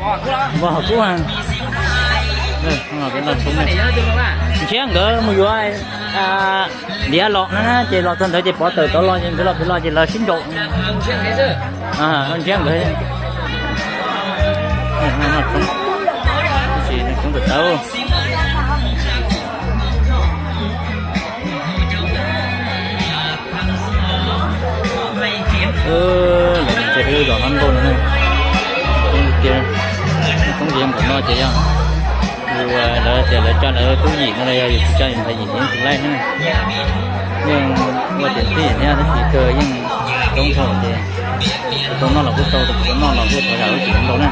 Npog Hom Kub. Ntshiab nkawd mus yuav liav los no na, ces los txog ntawd ces pov tawm tod los ces nkawd los pem los ces lawv sib nraus. Ntshiab nkawd. Tsis tawv. Lawv tsev peb lub zos no npau no na. Toob ces yog npaum no ces yog yus, lawv tias lawv coj lawv tub yim no los yog yus tsis coj yus ntxhais yim ces yeej tsis laij na. Yeej ua tias txij thiab tab sis kawg yeej coob dhau ces tus tau noj los kuj tau, tus tsis tau noj los kuj thov zam lub txim ntau na.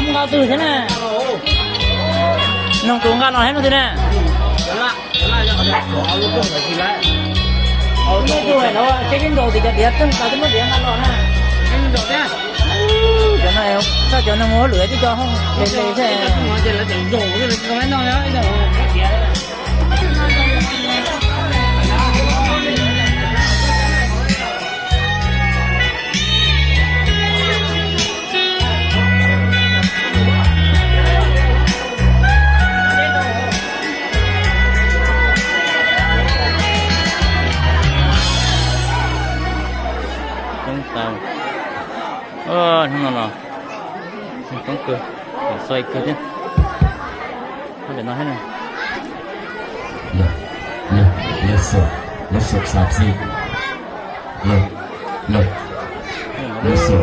Nqa twg thiab na? Noog tus nqa no thiab no twg na? Muaj tus no ces cov diav twb nqa twb muab diav nqa los na. Cov no, txoj cov no mus hauj lwm twb cov hauj lwm. Coob tau. Hnub no los coob kawg, xoi kawg thiab. Ntawm no thiab na. Lawv xum, lawv xum xav txij. Lawv xum,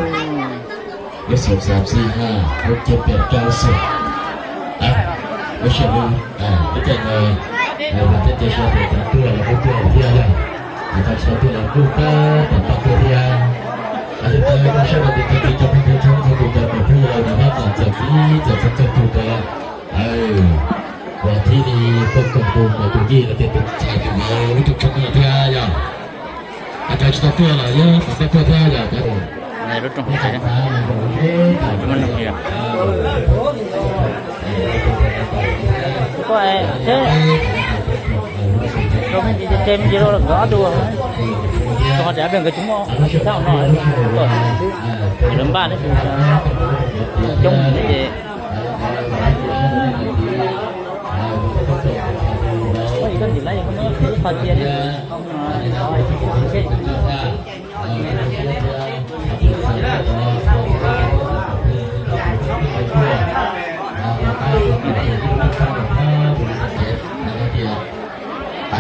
lawv xum xav txij ha, lub cev pem rau xum. Lub sij hawm no, lub caij no, lawv tias tias sawv daws tuaj los kuj tuaj thiab yog, tsis tau tuaj los kuj tab tom tuaj thiab. Yog li ntawd koj saib no tus kheej tsis tau pheej tau tshoob txog tus cov phooj ywg lawv nws nyob txom txom tib txom txom txog tus ntawd. Uas thiaj li tuaj koom tus uas tus yij los tias tus ntxhais tus ntawd lub rooj tshoob no thiab yog. Cov tsis tau tuaj los yog kom tuaj tuaj thiab yog. Lub rooj tshoob no.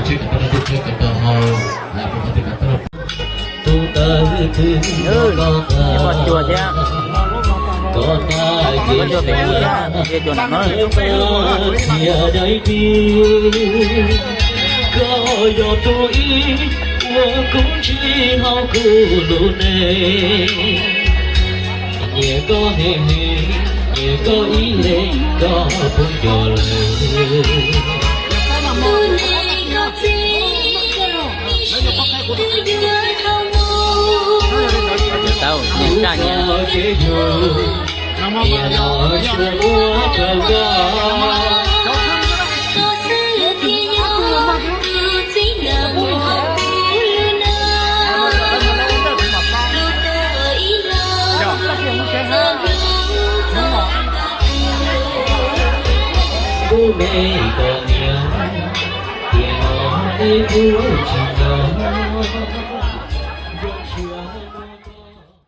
Ces nkawd tsis muaj thaj no, lawv npaj coob ces. Tus ntawd twb muaj cuag thiab. Muaj cuag pem kuv thiab, thiab cuag nram no. Thiab dai tiag, koj yog tus ib uas kub ntsig hauv kuv lub neej. Nyiam koj heev heev, nyiam koj ib leeg, koj puas nco lawm. Tau, nyiam koj nyiam. Kuv me koj niam, tiam no es kuv tsis